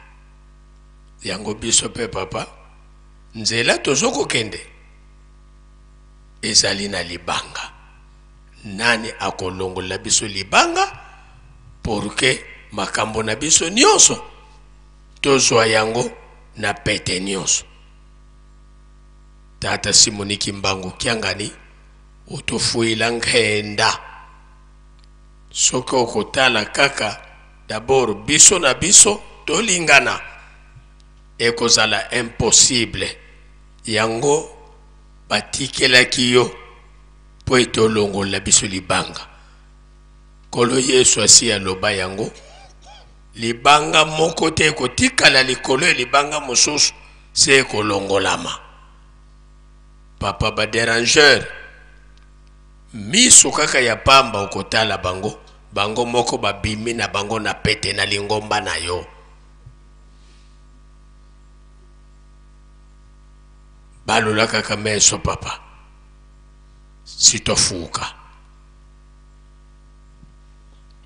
Yango biso mpe, papa, nzela tozokokende ezali na libanga. Nani akolongola biso libanga pour que makambo na biso nyonso tozwa yango na pete nyonso? Tata Simoni Kimbangu Kiangani otofuyila nkenda. Soki okotala kaka d'abord biso na biso tolingana, ekozala impossible. Yango batikelaki yo mpo ete olongola biso libanga. Nkolo Yesu asi aloba yango: libanga moko te ekotikala likolo ya libanga mosusu, se ekolongolama. Papa, badérangeur, miso kaka ya pamba okotala bango, bango moko babimi na bango na pete na lingomba na yo. Balola kaka meso, papa, sitofuka.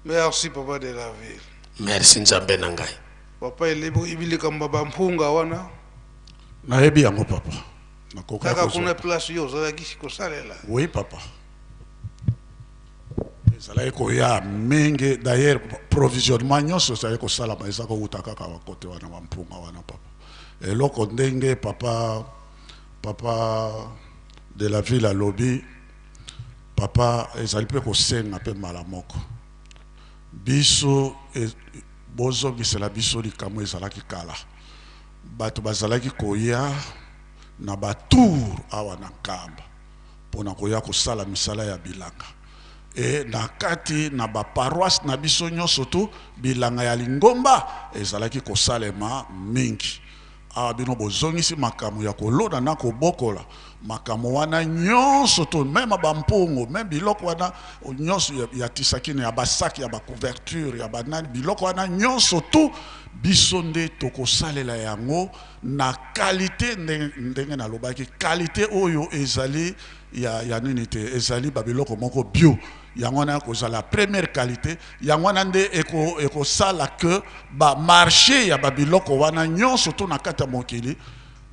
Merci, papa de la ville. Merci, Nzambe na ngai. Papa, elebi likambo ya bampunga wana? Nayebi yango, papa. Nakoka kaka kozwa. Kuna place yo ozalaki kosalela? Oui, papa, ezalaki koya mingi. D'ailleurs provisionnement nyonso ezalaki kosalama, eza kowuta kaka bakote wana, bampunga wana, papa. Eloko ndenge papa papa de la ville alobi papa ezali mpe kosenga mpe mbala moko biso e, bozongisela biso likambo ezalaki kala bato bazalaki koya na batour awa na Nkamba mpona koya kosala misala ya bilanga e na kati na baparoisse na biso nyonso tu bilanga ya lingomba ezalaki kosalema mingi. Awa bino bozongisi makambo ya kolona na kobokola makambo wana nyonso to meme bampungu meme biloko wana nyonso ya, ya tisakini ya basaki ya bacouverture ya banani biloko wana nyonso tu biso nde tokosalela yango na qualité ndenge, ndenge nalobaki qualité oyo ezali ya, ya nini te ezali babiloko moko bio yango wana kozala première qualité yango wana nde ekosala eko que bamarché ya babiloko wana nyonso to na kati ya mokili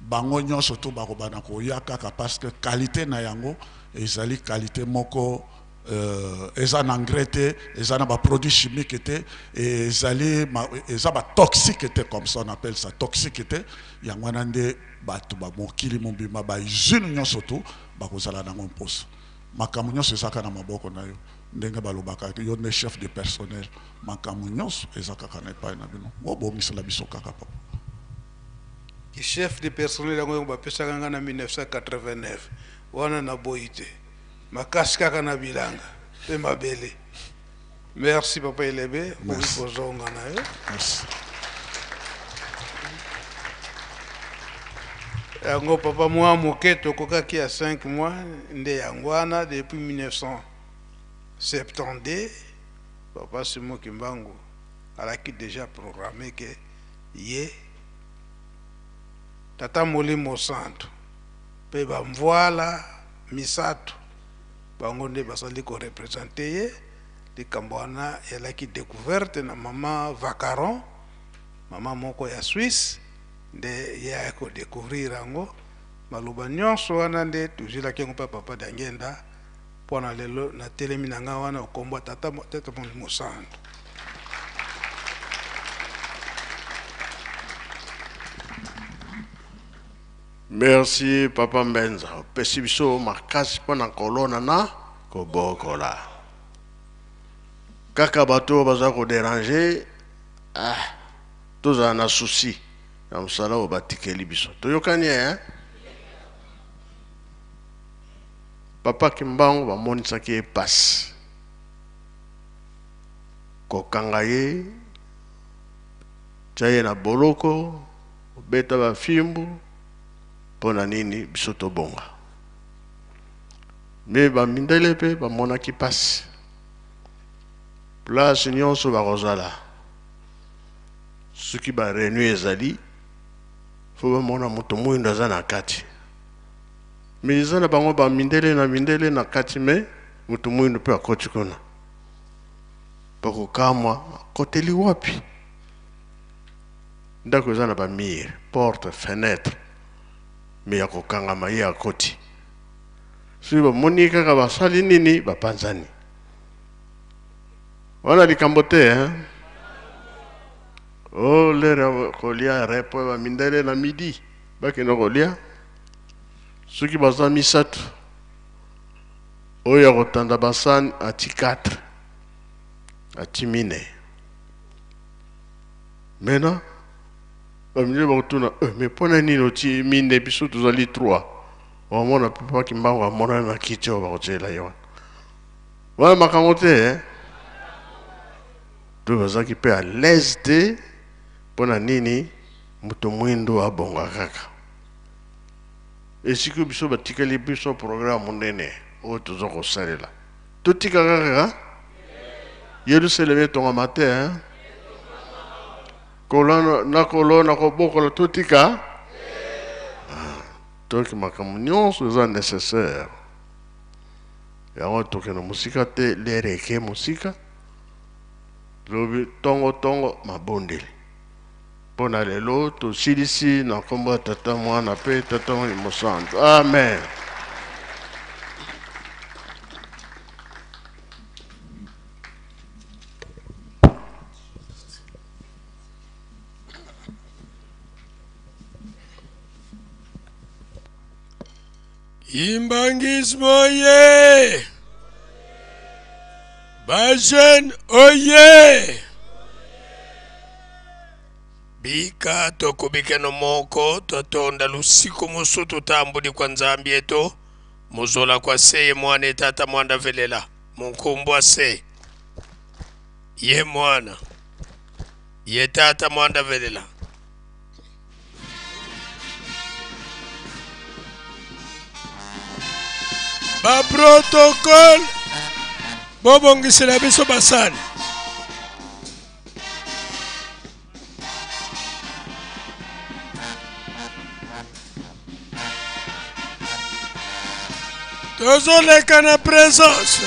bango nyonso to bakobanda koya kaka parce que qualité na yango ezali qualité moko eza na engrais te eza na baproduit chimique te ezali eza batoxique te comme ça on appelle ça toxique te yango wana nde bato bamokili mobimba bausine nyonso tu bakozala nango mposa makambo nyonso eza kaka na maboko na yo ndenge balobaka yo nde chef de personnel makambo nyonso eza kaka na epai na bino bobongisela biso kaka papa. Chef de personnel yango bapesaka nga na 1989 wana naboyi te makasi kaka na bilanga mpe mabele. Merci papa Elebe, okoki kozonga na yo. Merci. Yango papa mwa moke tokokaki ya 5 mois nde yango wana depuis 1972 papa Simon Kimbangu alaki déjà programmé ke ye tata Molimo Santu mpe bamvwala misato bango nde bazali korepresente ye. Likambo wana elaki découverte na mama Vacaron, mama moko ya Suisse nde ye ayaki kodécouvrir yango. Maloba nyonso wana nde tozwilaki yango mpe papa Diangenda mpo na lelo natelemi na ngai wana okombwa tata tata Molimo Santu. Merci papa Mbenza, opesi biso makasi mpo na kolona na kobokola. Kaka bato oyo baza koderange, ah, tozala na souci na mosala oyo batikeli biso. Toyokani eh? Papa Kimbangu bamonisaki ye pasi, kokanga ye, tia ye na boloko, kobeta bafimbu mpo na nini biso tobonga. Me bamindele mpe bamonaki pasi, place nyonso bakozala soki ba réunion ezali fo bamona moto mwindo aza na kati, me eza na bango bamindele na mindele na kati, me moto mwindo mpe akoti kuna, bakokamwa akoteli wapi. Ndako eza na ba mur, porte, fenetre, me ya kokangama ye akoti. Soki bamoni kaka basali nini, bapanzani. Wana likambo te hein? Oh, lere ya kolia repo ya bamindele na midi bakende kolia, soki baza misato, oyo ya kotanda basani ati 4 ati mine. Maintenant bamindele bakotuna eh, mais mpo na nini otie mine, biso tozali 3. Omona papa Kimbangu amonana na kiti oyo bakotiela ye wana. Wana makambo te eh? To bazalaki mpe à l'aise te mpo na nini moto mwindo abonga kaka. Esika biso batikeli biso programme monene oyo toza kosalela, totika kaka Yerusalemi etongama te eh? Kolona na kolona kobokola totika toki makambo nyonso eza nécessaire. Yango tokende mosika te, lere eke mosika, lobi tongo tongo mabondeli mpo na lelo tosilisi na nkombo ya Tata, Mwana mpe Tata Molimo Santu. Amen. Imbangisme oye! Ba jeune oye! Bika tokubikeno moko totonda lusiku musu tutambudi kwa Nzambi eto muzola kwa seye mwana etata mwanda velela munkumbu ase ye mwana ye tata mwanda velela. Ba protocole bobongisela biso basani. Tozoleka na présence.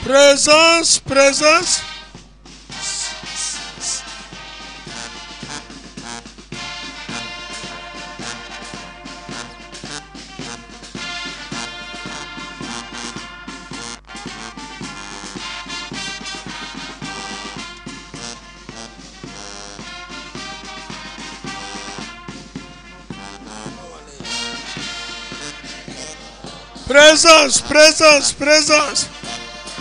Présence, présence. Présence, présence, présence.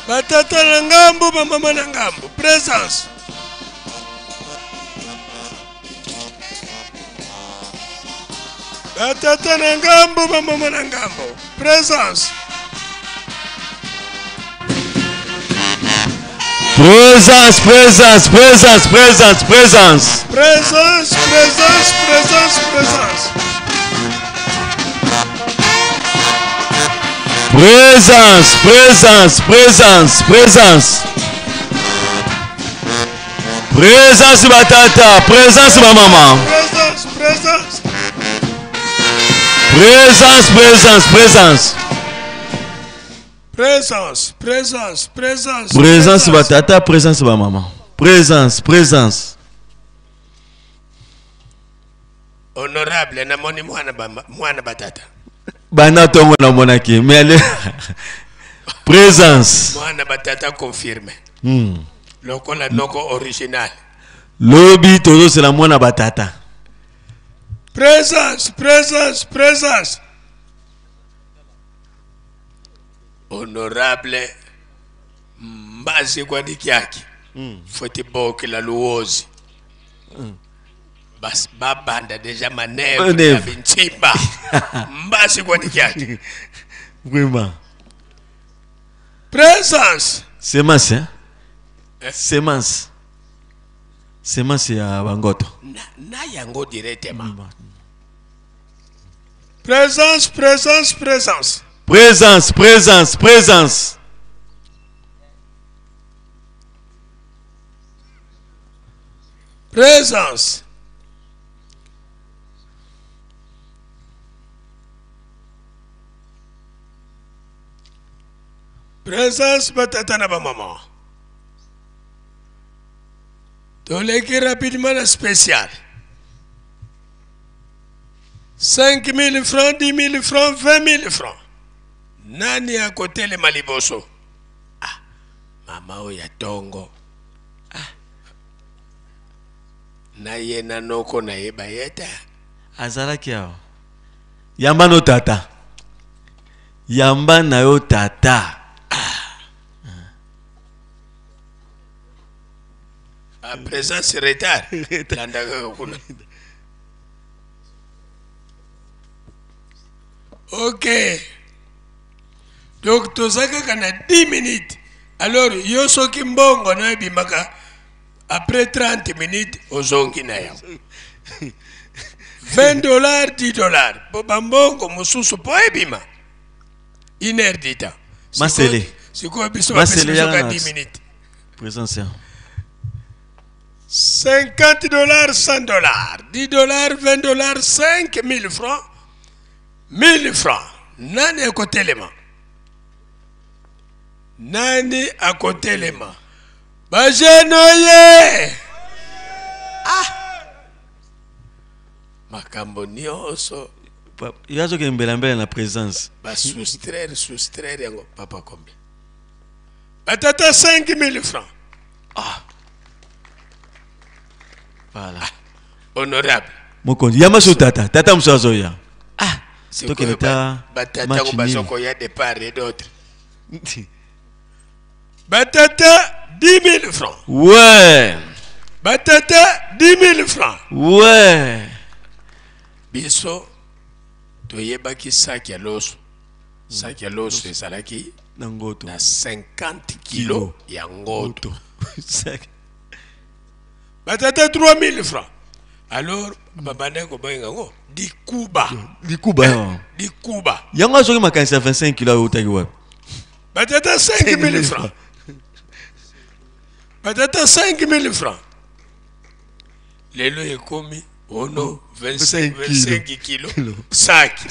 Batata na ngambo, bamama na ngambo. Présence. Batata na ngambo, bamama na ngambo. Présence. Présence, présence, présence, présence, présence. Présence, présence, présence, présence. Présence, présence, présence, présence. Présence batata, présence ma maman. Présence, présence. Présence, présence, présence. Présence, présence, présence. Présence batata, présence ma maman. Présence, présence. Honorable, namoni mwana ba mwana batata. Bana tongo namonaki, mais allez. Présence. Mwana batata confirme. Lokola noko original. Lobi tozosela mwana batata. Présence, présence, présence. Honorable Mbazi Gwadikiaki. Foti boki la Luozi. Bas babanda déjà manœuvre Manœuvre. ya bintimba. Mbazi Gwadikiaki. Vraiment. Présence. Semence, hein? Eh? Semence. Semence ya bangoto. Na, na yango directement. Présence, présence, présence. Présence, présence, présence. Présence. Présence batata na bamama. Toleki rapidement la spéciale. 5 000 francs, 10 000 francs, 20 000 francs. Nani akotelema liboso? Ah, mama oyo ya tongo. Ah. Na ye na noko na ye bayeta. Azalaki awa. Yamba no tata. Yamba na yo tata. À présence retard. Landa kaka kuna. Ok. Donc toza kaka na 10 minutes. Alors yo soki mbongo na ebimaka après 30 minutes ozongi na yango. 20 $, 10 $. Po bambongo mosusu po ebima. Une heure du temps. Masele. Sikoyo biso bapesi Masele biso yaka ka na 10 minutes. Présence ya. 50 $, 100 $, 10 $, 20 $, 5 000 francs, 1000 francs. Nani akotelema? Nani akotelema? Bajene oye! Ah! Makambo nyonso. Yo azokende mbela mbela na présence. Ba soustraire, soustraire yango papa combien? Batata 5000 francs. Ah. Voilà. Honorable. Mokonzi yamba so tata tata mosusu azoya. Ah, tokende ta batata match yango baza nini? koya de part et d'autre. Batata 10 000 francs. Ouais. Batata 10 000 francs. Ouais. Biso toyebaki saki ya loso. Saki ya loso ezalaki na ngoto na 50 kilo ya ngoto. Saki. Batata 3000 francs. Alors babandaki kobenga yango dikuba. Likuba yango. Dikuba. Yango azoki makanisi ya 25 kilo ayo otaki wapi? Batata 5000 francs. Batata 5000 francs. Lelo ekomi ono 25 25 kilo saki.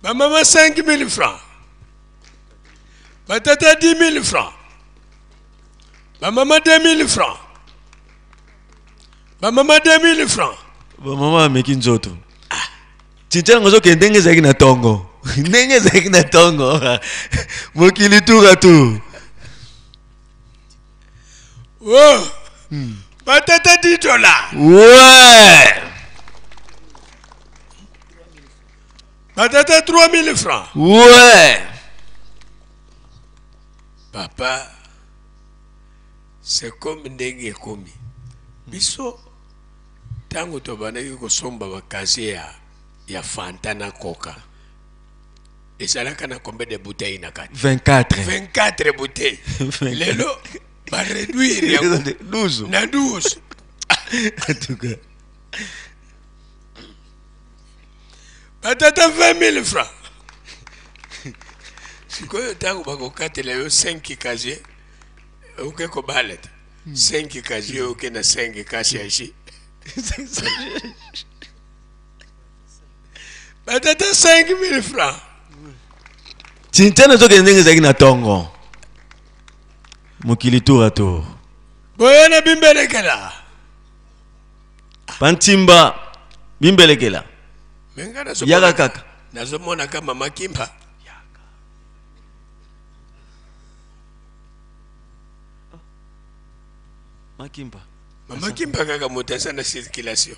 Bamama 5000 francs. Batata 10 000 francs. Bamama 2000 francs. Bamama 2000 francs. Bamama ameki nzoto. Chincha yango ozokende ndenge ezalaki na ntongo. Ndenge ezalaki na ntongo. Mokili tour à tour. Oh. Batata 10 dollars. Ouais. Batata 3000 francs. Ouais. Papa, c'est comme ndenge ekomi. Biso tango tobandaki kosomba bakasie ya Fanta na Coca. Ezalaka na combien de bouteilles na kati? 24. 24 bouteilles. 24. Lelo ba réduire yango 12. na 12. En tout cas. Batata 20 000 francs. Sikoyo ntango bakokatela yo 5 casier, oke kobala te. 5 casier oke na 5 kasi ya jus. Batata 5 000 francs. Chincha nazokende ndenge ezalaki na ntongo. Mokili tour à tour. Boye na bimbelekela. Pantimba bimbelekela. Me nga Yaka kaka. nazomona ka mama Kimba. Makimba. Mama Kimba kaka moto aza na circulation.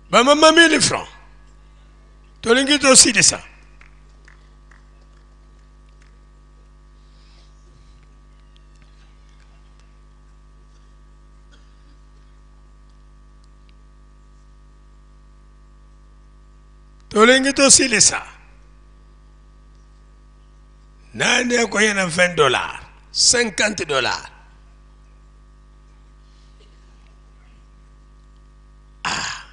Bamama 1000 francs. Tolingi tosilisa. Tolingi tosilisa. Nani akoya na 20 dollars, 50 dollars. Ah.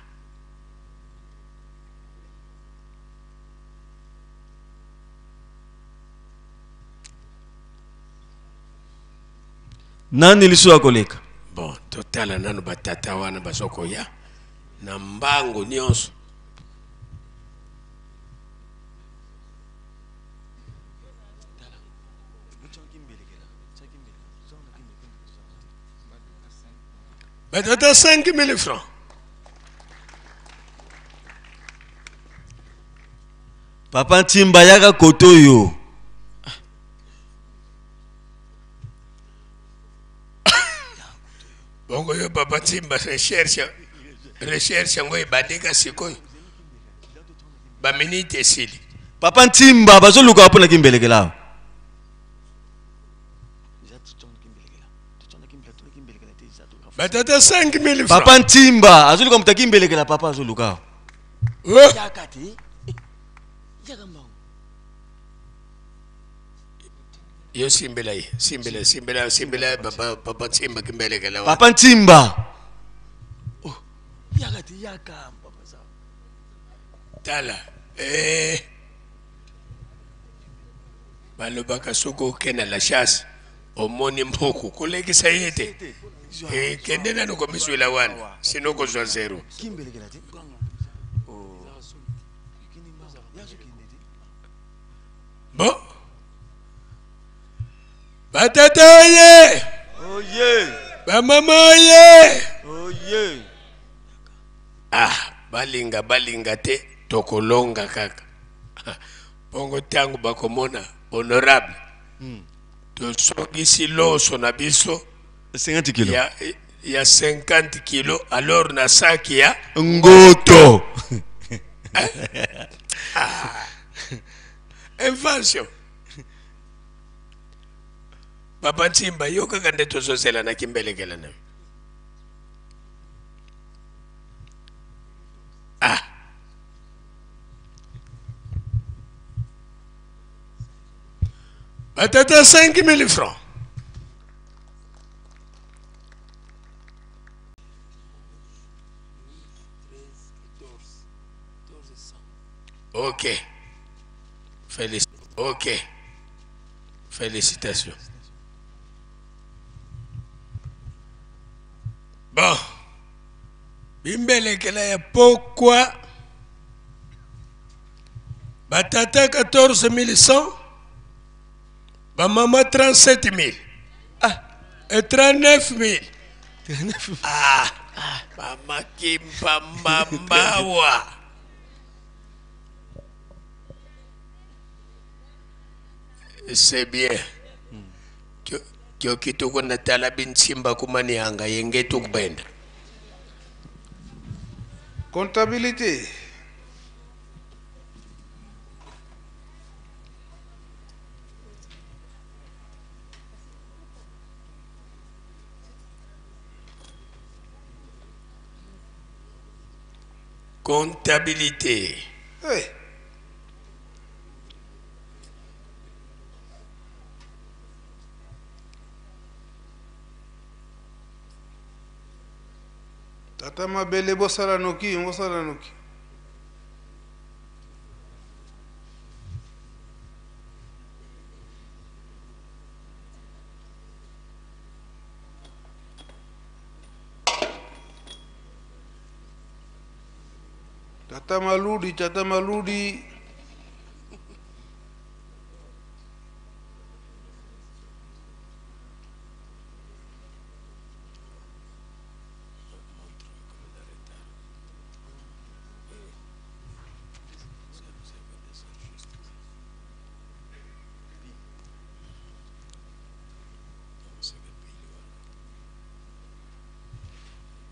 Nani liso akoleka? Bon, totala nanu batata wana bazokoya na mbango nyonso. Batata 5000 francs. Papa Ntimba yaka kotoyo. Bongo yo papa Ntimba recherche yango ebandika sikoyo. Ba minute esili. Papa Ntimba bazoluka mpona kimbelekela. Batata 5000 francs. Papa Ntimba azoluka moto akimbelekela papa azoluka. Oh. Yo simbela ye, simbela, simbela, simbela papa, papa Ntimba kimbelekela. Papa Ntimba. Oh, yaka te yaka papa za. Tala. Balobaka soki okende la chasse, omoni mbuku kolekisa ye te. Kende nanu komiswela wana, sino kozwa zéro. Bon. Batata oye! Oye! Bamama oye! Oye! Ah, balinga balinga te. Tokolonga kaka. Bongo ntango bakomona honorable tosongisi loso na biso 50 kilo ya 50 kilo alors na saki ya ngoto. Ah. Invention. Papa Nsimba, yo kaka nde tozozela na kimbelekela na yo. Ah. Batata 5000 francs. Ok. Ok. Félicitations. Bon. Bimbelekela ya pokwa. Batata 14100. Bamama 37000. Ah, et 39000. Ah, mama Kimpa Mambawa. C'est bien. Kyo kituko na tala binsimba kumanianga yenge tukbenda. Comptabilité. Comptabilité. Hey. Tata mabele bosala noki, bosala noki. Tata Maludi, Tata Maludi.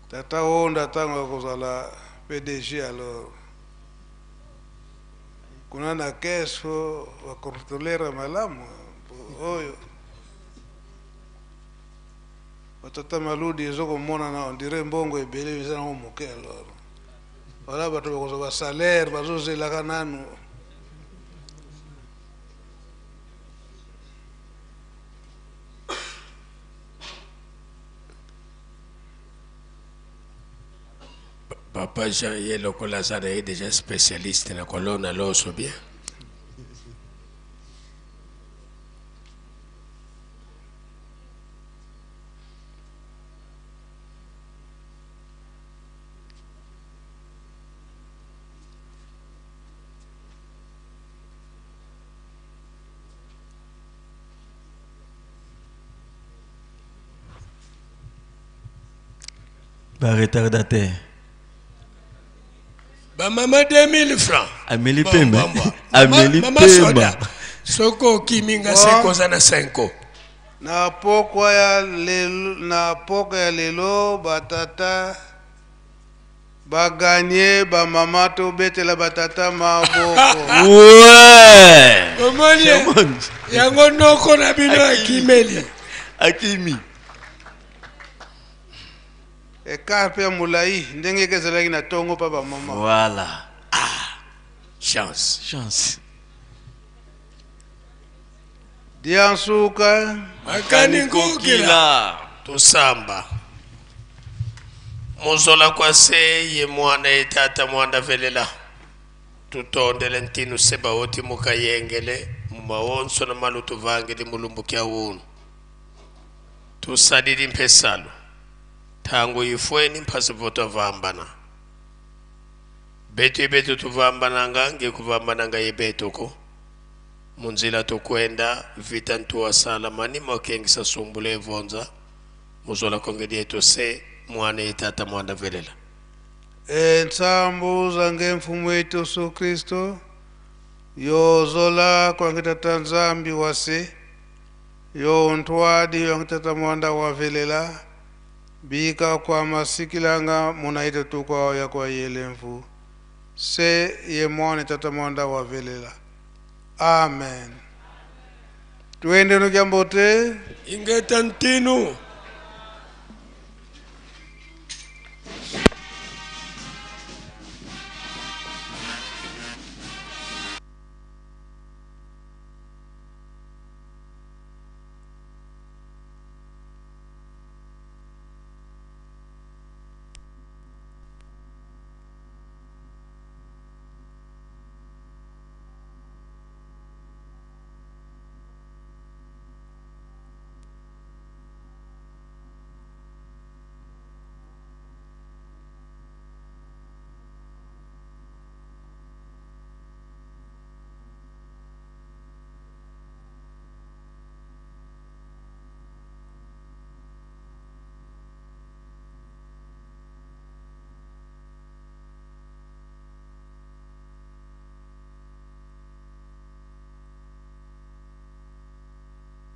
Tata Honda ntango akozala PDG alors kuna na caisse fo bacontrolera malamu oyo batata Maludi ezokomonana on dirait mbongo ebele eza nango moke alors wala bato bakozwa basalaire bazozelaka nanu. Papa Jean ye lokola aza na ye déjà spécialiste na kolona loso bien. Ba retardataire. Ba mama 2000 francs. Ameli Bon, pemba. bon, bon. Ameli Mama pemba. Soda. Soko okimi nga Bon. seko oza na 5. Na pokwa ya lelo, na pokwa ya lelo batata baganye bamama tobetela batata maboko. Ouais. Omoni yango noko na bino akimeli. Akimi. Écart mpe ya molai ndenge eke ezalaki na ntongo mpa bamama. Voilà. Ah, chance. Chance. Diansuka. Makani nkukila. Tosamba. Mozola kwa se ye mwana ye tata mwana velela. Tutondele ntinu seba oti mukayengele mumawonso na malu tuvangeli mulumbu kya wunu. Tusalili mpesalo. Tangu ifweni mpasi vambana. Betu ibetu tuvambananga ngekuvambananga yebetuko. Munzila tukwenda vita ntuwa sala manima okengisa sumbule evonza. Muzola kongedi yetu se mwana ye tata mwana velela. Entsambu zange mfumu wetu Yesu Kristo yozola kwange tata Nzambi wase yo ntwadi yange tata mwanda wavelela bika kwa masikilanga munaite tukwa ya kwa yele mfu se ye mwane tata mwanda wavelela. Amen. Twende nukyambote. Ingeta ntinu.